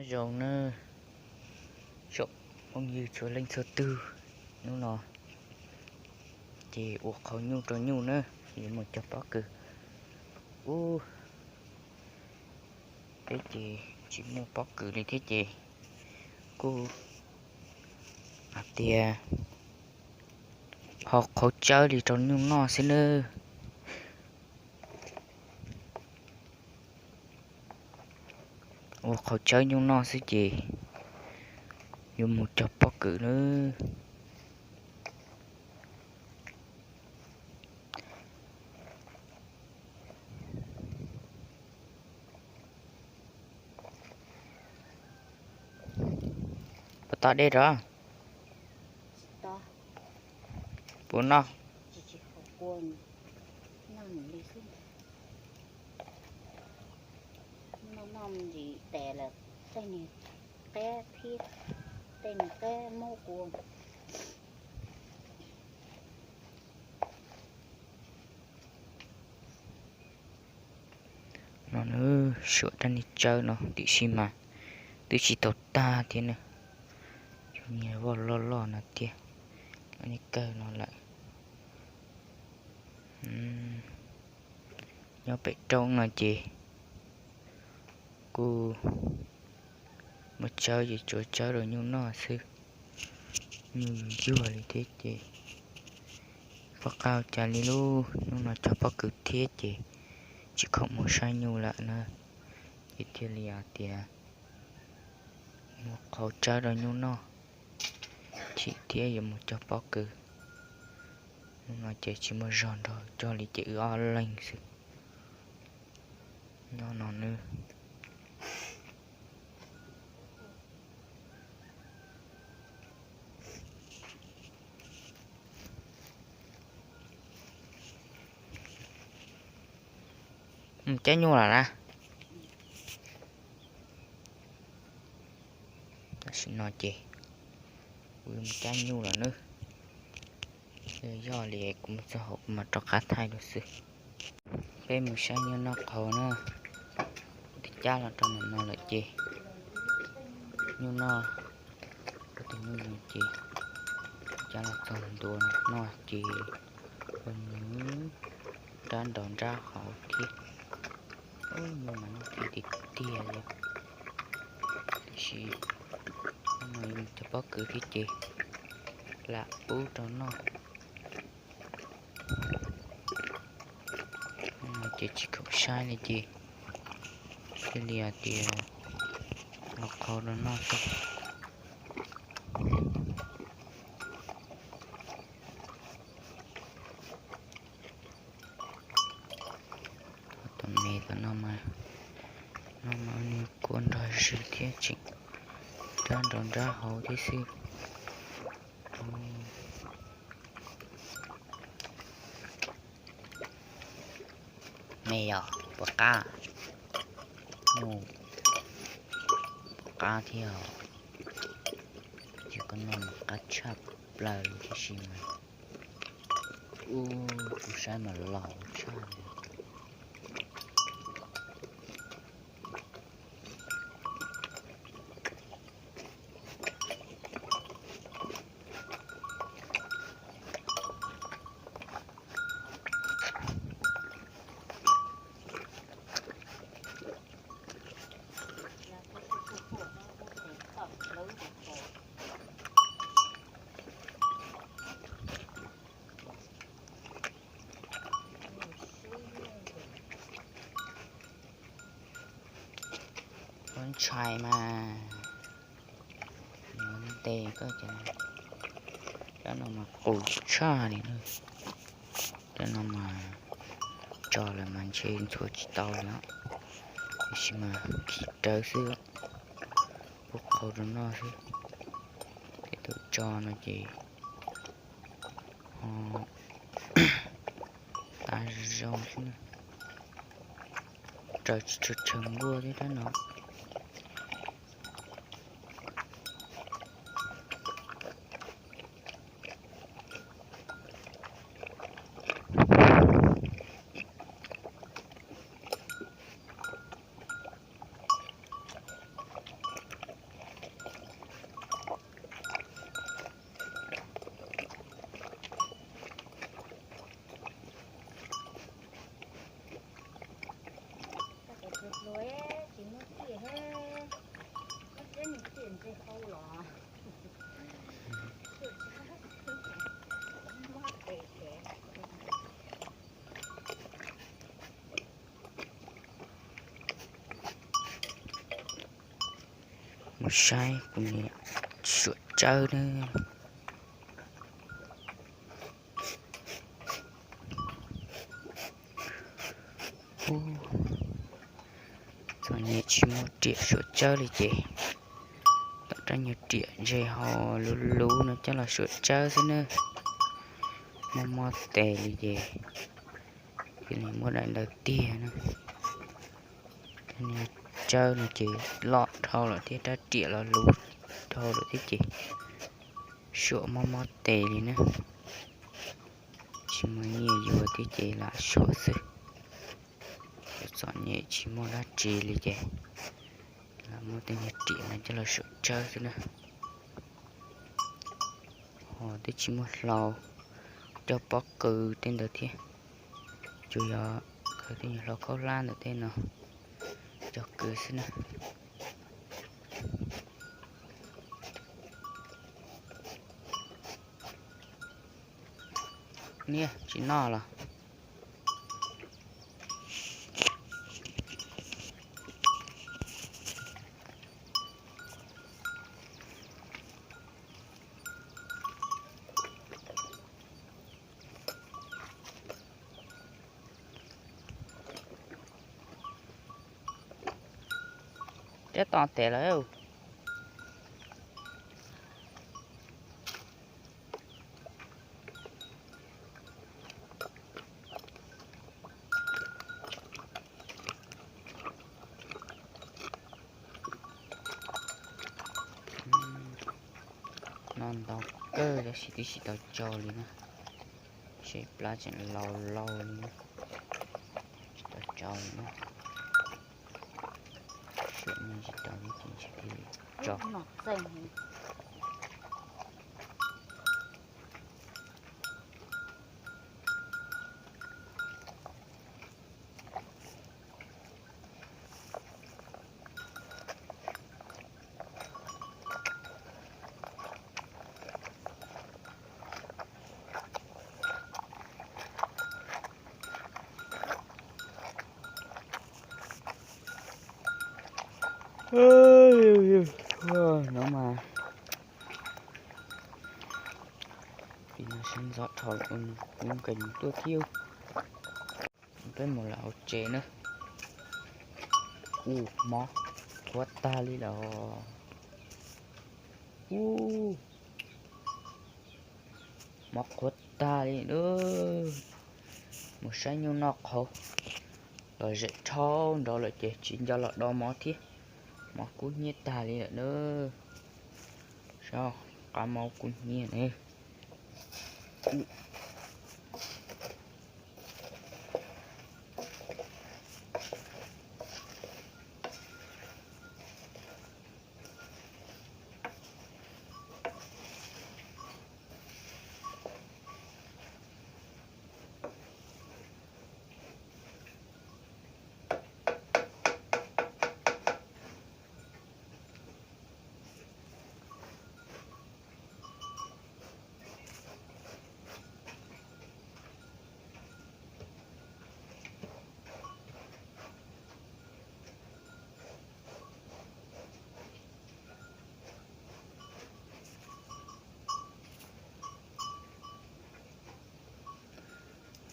Zoo nawb, tsoom phooj ywg txhua leej txhua tug, hnub no ces ua qhauv nyuj rau nyuj nawb, yuav mus cog pob kws. Ub, peb ces tsis muaj pob kws li thiab ces kuj hais tias ho qhauv tsawb li rau nyuj noj xwb nawb. Ua qhauv tsawb nyuj noj xwb ces yuav mus cog pob kws nawb. Puas tau dej rov? Puas noj? Noj noj ntsis tes lawm, tej niag qab thiab, tej niag qab muab kua. No nawb, suam rab niag tsawb no tiam sis mas twb tsis tau tag thiab na. Cov niag voj loj loj no tiag, niag kawg no lawm. Nyob pem roob no ces kuj muaj tsawb ces tsuav tsawb rau nyuj noj xwb. Nyuj yuag yuag li thiab ces pom qab ua cas li lauj, hnub no cog pob kws thiab ces tsis khoom mus saib nyuj lawm na, ces thiaj li hais tias mus qhauv tsawb rau nyuj noj, chim thiab yuav mus cog pob kws. Hnub no ces tsis muaj zog nrog cog li ces wb ob leeg xwb nyob no nawb. Mus cab nyuj lawm na. Tam sim no ces kuv yuav mus cab nyuj lawm nawb. Yog li kuv mus txog hauv kuv mam rov qab thaij dua xwb. Peb mus saib nyuj noj qhauv na. Kuv twb cab los rau ntawm no lawm ces nyuj noj, kuv tus nyuj nws ces cab los txog ntua no ces ua nws nrab nrov nrab hauv thiab. Ub, nyuj mas noj fij tiag tiag li. Tiam sis hnub no yuav mus cog pob kws thiab ces lam pub rau noj. Hnub no ces tsis khoom saib li ces thiaj li hais tias los qhauv rau noj xwb. Tus me tom no mas, no mas nws kua nrog zis thiab tseem nrab nrov nrab hauv thiab xwb. Me yog puas qab? Nyuj puas qab thiab os. Ces koj noj mas qab tshaj plaws li tib si mas. Ub, kuv saib mas laus tshaj li. Ua ntshai mas, yuav ntes koj ces. Cov no mas qus tshaj li na. Cov no mas tso lawm mas ntshe ntxhua tsis tau li os. Tiam sis mas khi rawv xwb, pub qhau rau noj xwb. Tej tus tso no ces ho tas zog xwb na. Raws tsis tshua tshaw nkuaj thiab rab no. Mus saib kuv niam suam tsawb nawb. Ub, txom nyem tsis muaj riam suam tsawb li ces tom rab nyuag riam ntse ho luv luv no coj los suam tsawb xwb nawb. Mob mob tes li ces cia li muaj daim ntawd tiag na. Tsawb no ces loj dhau lawm thiab rab riam los luv dhau lawm thiab ces suam mob mob tes li na. Tsis muaj nyiaj yuav thiab ces lam suam xwb. Txom nyem tsis muaj dab tsi li ces lam muab tej niag riam no coj los suam tsawb xwb na. Ho twb tsis muaj hlau coj pob kws tej ntawd thiab, tsuas yog khaws tej nyuag hlau khaub hlab ntawm tej no coj kws xwb na. Niaj tsis noj los. Thiab to tes lawm. Noj ntau kawg tab sis twb tsis tau tsau li na. Seb plab tseem laus laus li na. Tsis tau tsau li na. Suam me tsis tau li ces ntshe thiaj li tsau. No mas, pib no sab ntxov dhau lawm, kuv nkees tuaj thiab. Peb mus lawm hauv tsev na. Ua mob qhuav tag li lawm. Ua mob qhuav tag li na. Mus saib nyuj noj qhauv los zem dhau nrov lawm ces tsis nco los do mov thiab. Mov kub hnyiab tag li lawm na. Saib qab mov kub hnyiab na.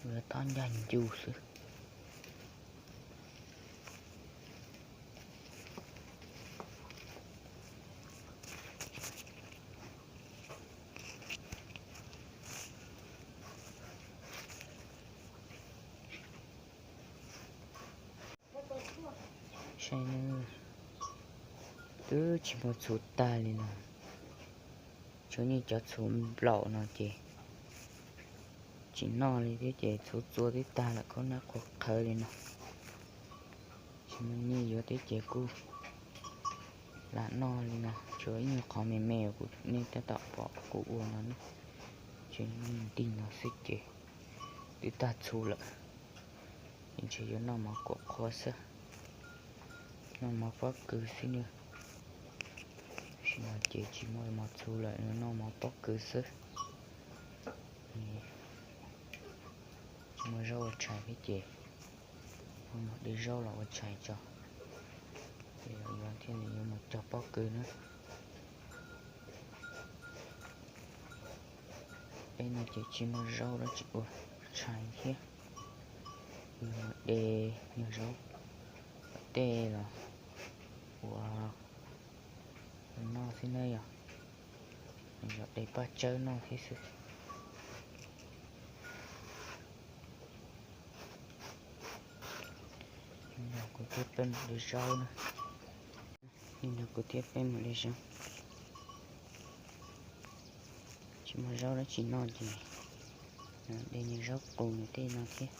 Yuav tob ncaj ncuj xwb. Saib, twb tsis muaj txhuv tag li no. Tshuav nyuag cov txhuv nplaum no ces tsis noj li thiab ces txhuv txua twb tag lawm, khaub nab qhuav qhawv li no. Tsis muaj nyiaj yuav thiab ces kuj lam noj li no. Tshuav ib nyuag qhov me me uas kuv, nej tab tom pom kuv ua no ne, tseem ntig no xwb ces twb tag txhuv lawm. Ces ntshe yuav noj mov kuam qhua xwb, noj mov pob kws xwb nawb. Tam sim no ces tsis muaj mov txhuv lawm, yuav noj mov pob kws xwb. Tsis muaj zaub ua tshais thiab ces ua mov dej zaub los ua tshais tso. Ces yuav Thiaj li yuav mus cog pob kws na. Peb no ces tsis muaj zaub dab tsi ua tshais thiab. Kuv yuav mus de nyuag zaub tej los ua noj xwb na yom. Zaub de paj tsawb noj thiab xwb. Kuv thiab peb mus de zaub na. Nim no kuv thiab peb mus de zaub. Tsis muaj zaub dab tsi noj ces de nyuag zaub qus nws tej no thiab,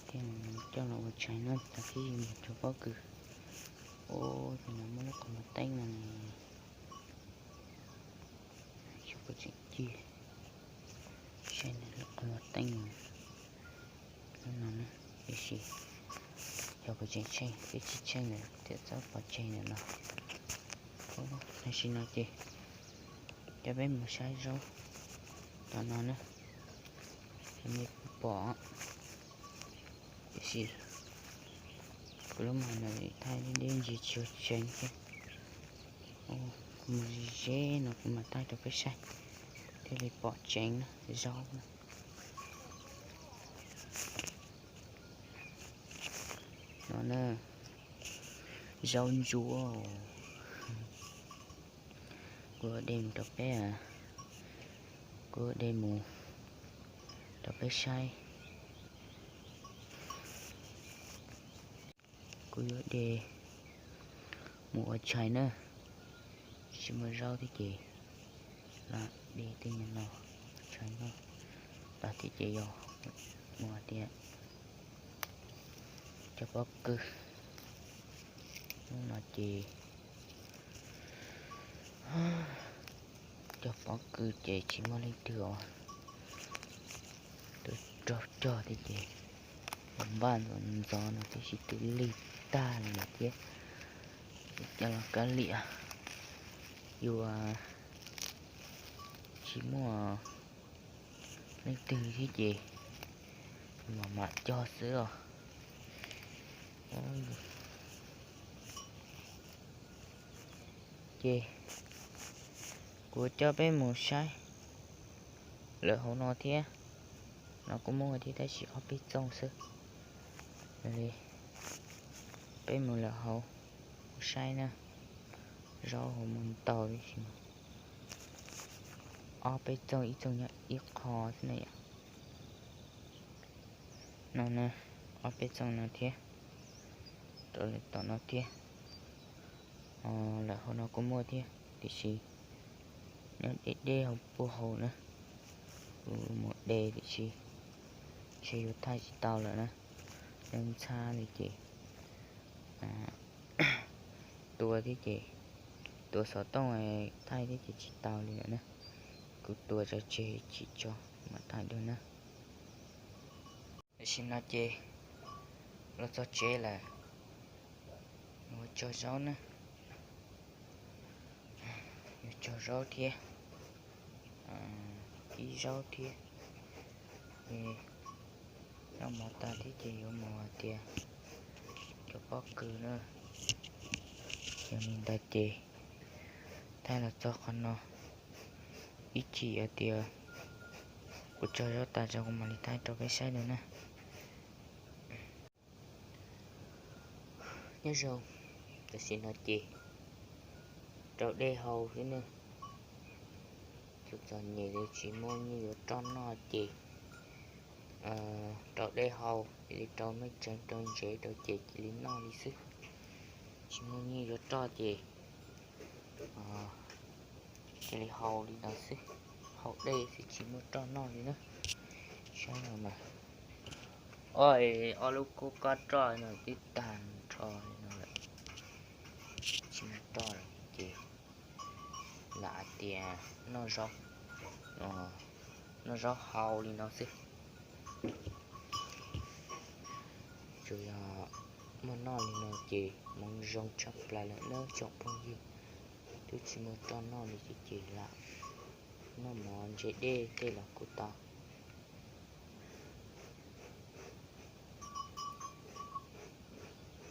thiaj coj los ua tshais noj tag kis mus cog pob kws. Ub, tus no muaj lub qhov muag teeb no ne. Xyov puas tseem cig, saib nws lub qhov muag teeb no, lub no na, tiam sis xyov puas tseem tsheej, twb tsis tsheej lawm thiaj txhob pov tseg ntawm no. Tam sim no ces coj peb mus saib zaub tom no na, nej pom. Tiam sis kuv lub mos no thaij deb deb ntsis tsis tshua tseev thiab. Kuv mus ze ze no kuv mam thaij rau peb saib thiaj li pom tseev na, zaub na. No na, zaub ntsuab. Kuv de mus rau peb, kuv de mus rau peb saib. Kuv yuav de mus ua tshais na, tsis muaj zaub thiab ces lam de tej no ua tshais noj. Tag thiab ces yog mus hais tias cog pob kws, hnub no ces cog pob kws ces tsis muaj leej twg os. Twb raug cog thiab ces npaj ntxov ntxov no tib si twb lig tag li lawm thiab. Coj los kav liam, yus tsis muaj leej twg thiab ces mam mam cog xwb os. Ces kuv coj peb mus saib lawm hauv no thiab. No kuj muaj thiab tab sis ob peb txooj xwb. Li peb mus lawm hauv saib na, zaub hauv muaj ntau tib si, ob peb txooj, ib txooj nyob ib qho xwb na yom. No na, ob peb txooj no thiab, rau lawm tom no thiab. Lawm hauv no kuj muaj thiab tiam sis nyob deb deb hauv puag hauv na. Kuv mus de tiam sis ntshe yuav thaij tsis tau lawm na, nyob ntxhab li ces tua thiab ces, tua xov tooj thaij thiab ces tsis tau li lawm na. Kuv tua tso tseg tsis tso mam thaij dua na. Tam sim no ces los txog tsev lawm, yuav cog zaub na, yuav cog zaub thiab, ib zaub thiab. Noj mov tas thiab ces yuav mus hais tias cog pob kws na. Yog li ntawd ces thaij los txog qhov no, ib chim hais tias kuv cog zaub tas tso kuv mam li thaij rau peb saib dua na. Nyob zoo, tam sim no ces rau dej haus xwb ne. Txom txom nyem li tsis muaj nyiaj yuav roj noj ces rau dej haus, cia li rau me tsev rau ntsev rau ces cia li noj li xwb. Tsis muaj nyiaj yuav roj ces cia li haus li no xwb, haus dej xwb tsis muaj roj noj li na. Saib no mas, ob lub kub kob roj no twb tag nrho li no lawm, tsis muaj roj lawm ces lam hais tias noj zaub, noj zaub hau li no xwb. Tsuas yog muaj noj li no ces hmoov zoo tshaj plaws lawm nawb tsoom phooj ywg. Twb tsis muaj roj noj li ces lam noj mov ntse dej tej los kuj tau.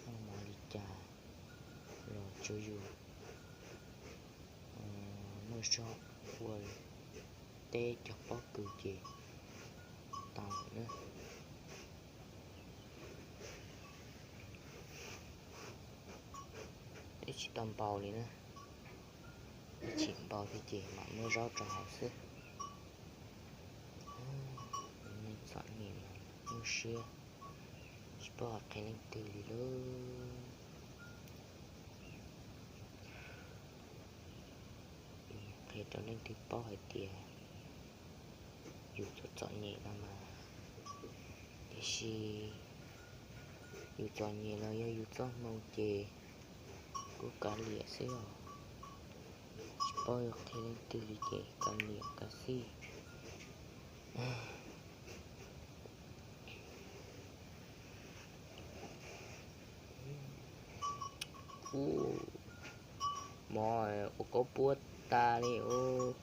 Noj mov li cas los tsuas Sob ua teb cog pob kws ces tau na. Twb tsis tau npau li na, twb tsis npau thiab ces mam muab zaub rau hauv xwb. Neeg txom nyem mas muaj siab tsis paub qhia leej twg li lauj. Qhia rau leej twg paub hais tias yus txom txom nyem no mas, tiam sis yus txom nyem los yog yus txoj hmoo ces kuj kav liam xwb os. Tsis paub yuav qhia leej twg li ces kav liam kav xij. Ub, mov ua kaub puab tas li. Ub,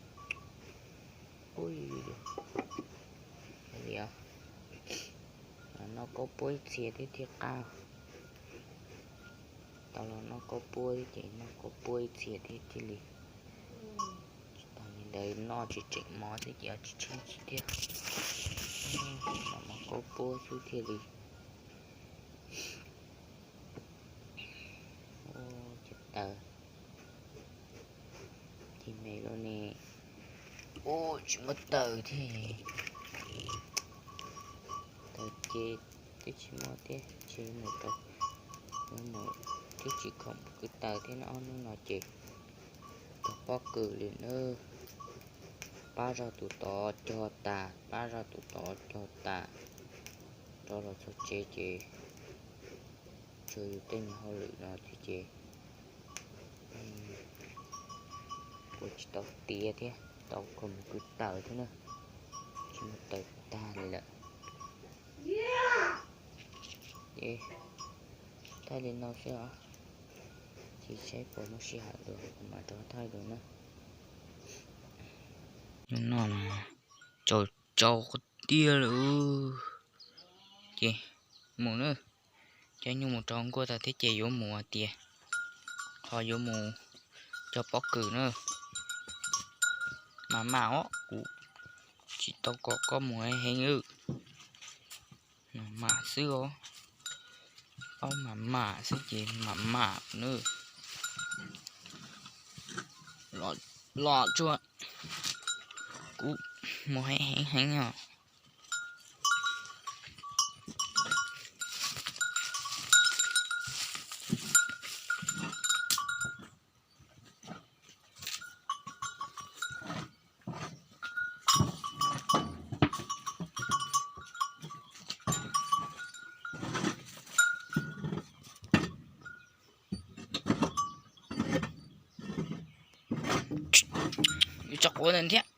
noj kaub puab ib txhia thiab thiaj qab. Tau los noj kaub puab thiab ces noj kaub puab ib txhia thiab thiaj li. Tsis tas li ntawd noj tsis tseem mov thiab ces tsis tsheej tsis thiab. Noj kaub puab xwb thiaj li. Ua cas taws cig me luaj ne. Ub, tsis muaj taws thiab. Taws ces twb tsis muaj thiab, ntshe mus rau, mus twb tsis khoom kwv taws thiab na, ob hnub no ces cog pob kws li na. Pab zog tus tod cog tas, pab zog tus tod cog tas, rov los txog tsev ces tsuas yus tej niag hauj lwm no thiab ces ua tsis tau tiav thiab, tau khoom kwv taws thiab na, tsis muaj taws tag li lawm. Ces thaij li no xwb os, ces saib puas muaj sij hawm dua kuv mam rov thaij dua na. Hnub no mas tsaus tsaus qhov tiag lawm. Ces mus na, coj nyuj mus rau nkuaj tag thiab ces yuav mus hais tias, qhov yuav mus cog pob kws na. Mam mam os, kuv tsis tau kom koj mus heev heev. Mam mam xwb os, paub mam mam xwb ces mam mam na. Los tsuag, kuv mus heev heev heev os. Tso quav ntawd thiab.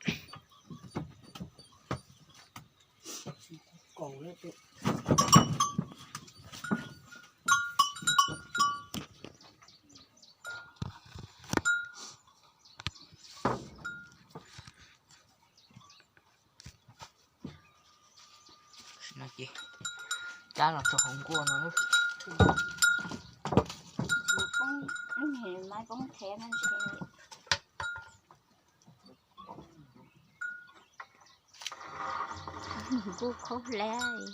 Cab los rau hauv nkuaj no. Poob, lub niag maiv poob thev no ntshe nkuj khaub hlab.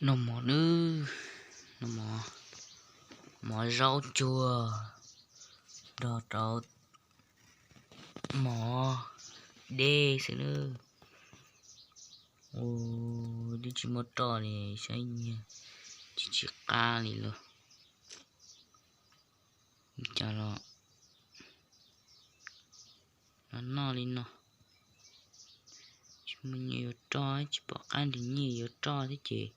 Noj mov nawb, noj mov, mov zaub cuag, nrog rau mov, dej xwb na. Ua, twb tsis muaj roj li, saib nyiag tsis tsis qab li los. Cas los, los noj li no, tsis muaj nyiaj yuav roj, tsis pom qab nrhiav nyiaj yuav roj thiab ces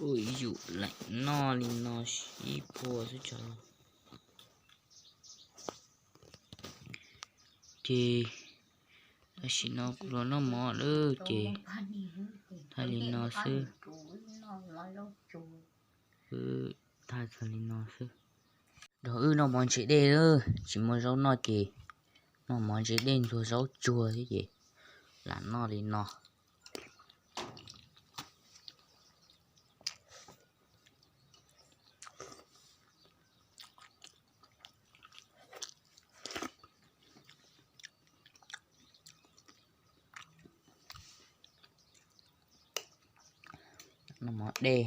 ua ib yum leem noj li no sib puag xwb tso. Ces tam sim no kuv los noj mov lawm ces thaij li no xwb. Thaij txog li no xwb. Nrog wb noj mov ntse dej lawm, tsis muaj zaub noj ces noj mov ntse dej ntxuag zaub tsuag thiab ces lam noj li no. Noj mov dej,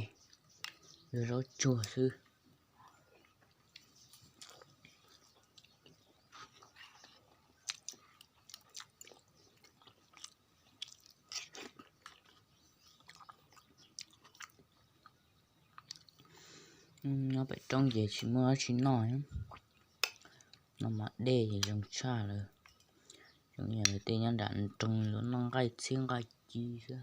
ntxuag zaub tsuag xwb. Nyob pem roob ces tsis muaj dab tsi noj, noj mov dej ces zoo tshaj lawm. Zoo yam li tej nyob nram nroog yuav noj nqaij txhiab nqaij ci xwb.